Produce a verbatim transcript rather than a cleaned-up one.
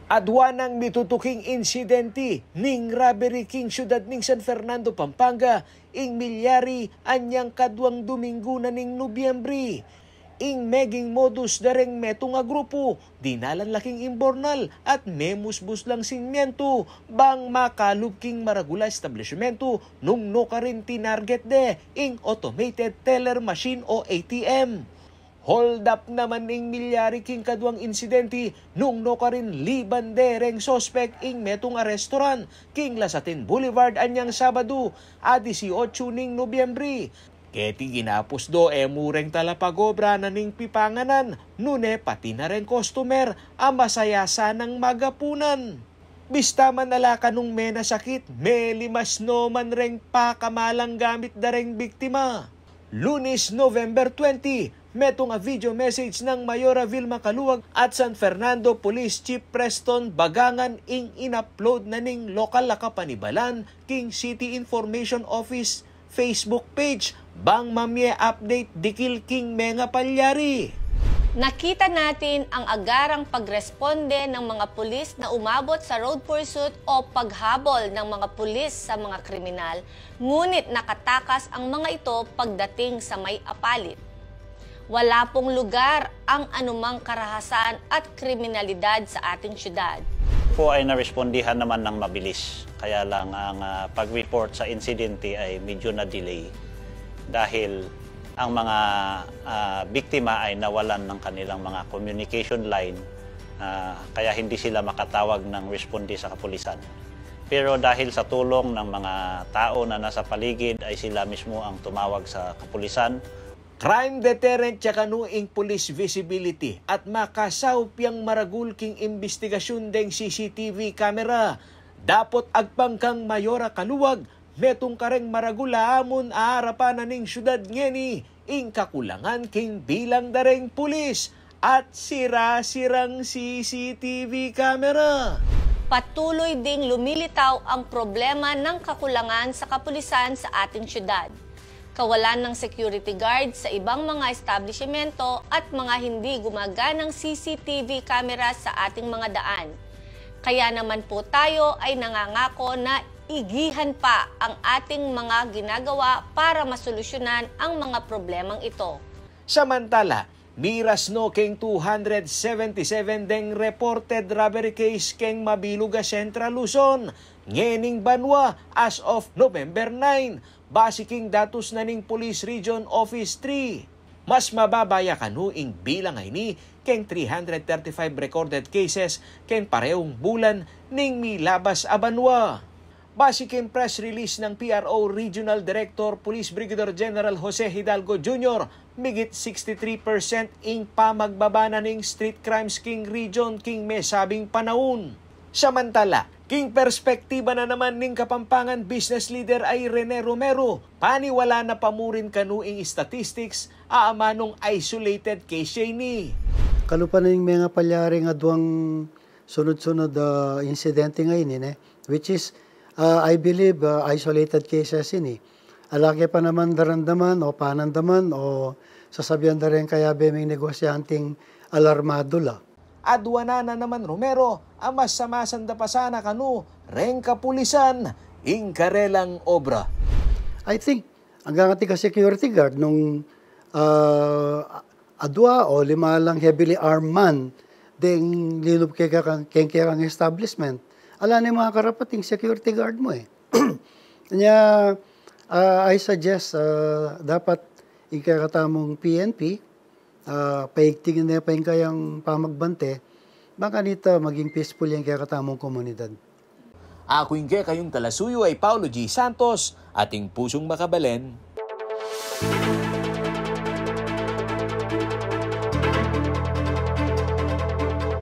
Adwa nang mitutuking insidenti ning robbery king syudad ning San Fernando, Pampanga, ing milyari anyang kadwang Duminggu na ning Nobyembre. Ing meging modus da reng metung a grupu, dinalan la king imbornal at memusbus lang simientu bang makalub king maragul a establisimentu nung nukarin tinarget de ing automated teller machine o A T M. Hold up naman ing milyari king kadwang insidenti nung nukarin liban de reng suspek ing metung a restaurant king Lasatin Boulevard anyang Sabadu a disiotsu ning Nobyembre. Keti ginapus do e mu reng talapagobra na ning pipanganan, nune pati na reng kostumer a masaya sanang magapunan. Bista man ala kanung menasakit, melimas no man reng pakamalang gamit da reng biktima. Lunes, November twenty, metung a video message nang Mayora Vilma Caluag at San Fernando Police Chief Preston Bagangan ing in-upload na ning lokal a kapanibalan king City Information Office Facebook page bang mamie update dikil king menga palyari. Nakita natin ang agarang pagresponde ng mga pulis na umabot sa road pursuit o paghabol ng mga pulis sa mga kriminal, ngunit nakatakas ang mga ito pagdating sa may apalit. Wala pong lugar ang anumang karahasan at kriminalidad sa ating syudad. Po ay narespondihan naman ng mabilis. Kaya lang ang, ah, pag-report sa insidente ay medyo na-delay dahil ang mga, ah, biktima ay nawalan ng kanilang mga communication line, ah, kaya hindi sila makatawag ng responde sa kapulisan. Pero dahil sa tulong ng mga tao na nasa paligid ay sila mismo ang tumawag sa kapulisan. Crime deterrent ya kanu ing police visibility at makasaup yang maragul king imbestigasyun deng C C T V camera. Dapot agpang kang Mayora Caluag, metung kareng maragul a amun a arapan na ning syudad ngeni ing kakulangan king bilang da reng pulis at sira-sirang C C T V camera. Patuloy ding lumilitaw ang problema ng kakulangan sa kapulisan sa ating syudad. Kawalan ng security guard sa ibang mga establisimento at mga hindi gumaganang C C T V camera sa ating mga daan. Kaya naman po tayo ay nangangako na igihan pa ang ating mga ginagawa para masolusyonan ang mga problemang ito. Samantala, miras no keng two hundred seventy-seven deng reported robbery case keng mabilug a Central Luzon ngening banua as of November nine, base king datus na ning Police Region Office three. Mas mababa ya kanu ing bilang a ini keng three hundred thirty-five recorded cases keng parehung bulan ning milabas a banua. Base king press release ng P R O Regional Director Police Brigadier General Jose Hidalgo Junior, migit sixty-three percent ing pamagbaba na ning street crimes king region king mesabing panaun. Samantala, king perspektiba na naman ning Kapampangan business leader a i Rene Romero, paniwala na pa mu rin kanu ing statistics a amanung isolated case ya ini. Kalupa na ing menga palyaring aduang sunod-sunod, ah, insidente ngeni, ne? Which is, ah, I believe, ah, isolated cases ini. Ala ke pa naman daramdaman o panandaman o sasabian da reng kayabe ming negosyanteng alarmadu la. Aduanan na naman Romero a mas samasan da pa sana kanu reng kapulisan ing karelang obra. I think, anggang ating ka-security guard nung, ah, adua o lima lang heavily armed man deng linub keng, keng, keng establishment. Ala ne makakarapat ing security guard mu e. Nya, ah, I suggest, ah, dapat ing kekatamung P N P, ah, paigtingin ne pa ing kayang pamagbante, bang kanita maging peaceful yang kekatamung komunidad. Aku ing kekayung talasuyu ay Paulo G Santos, ating pusung makabalen.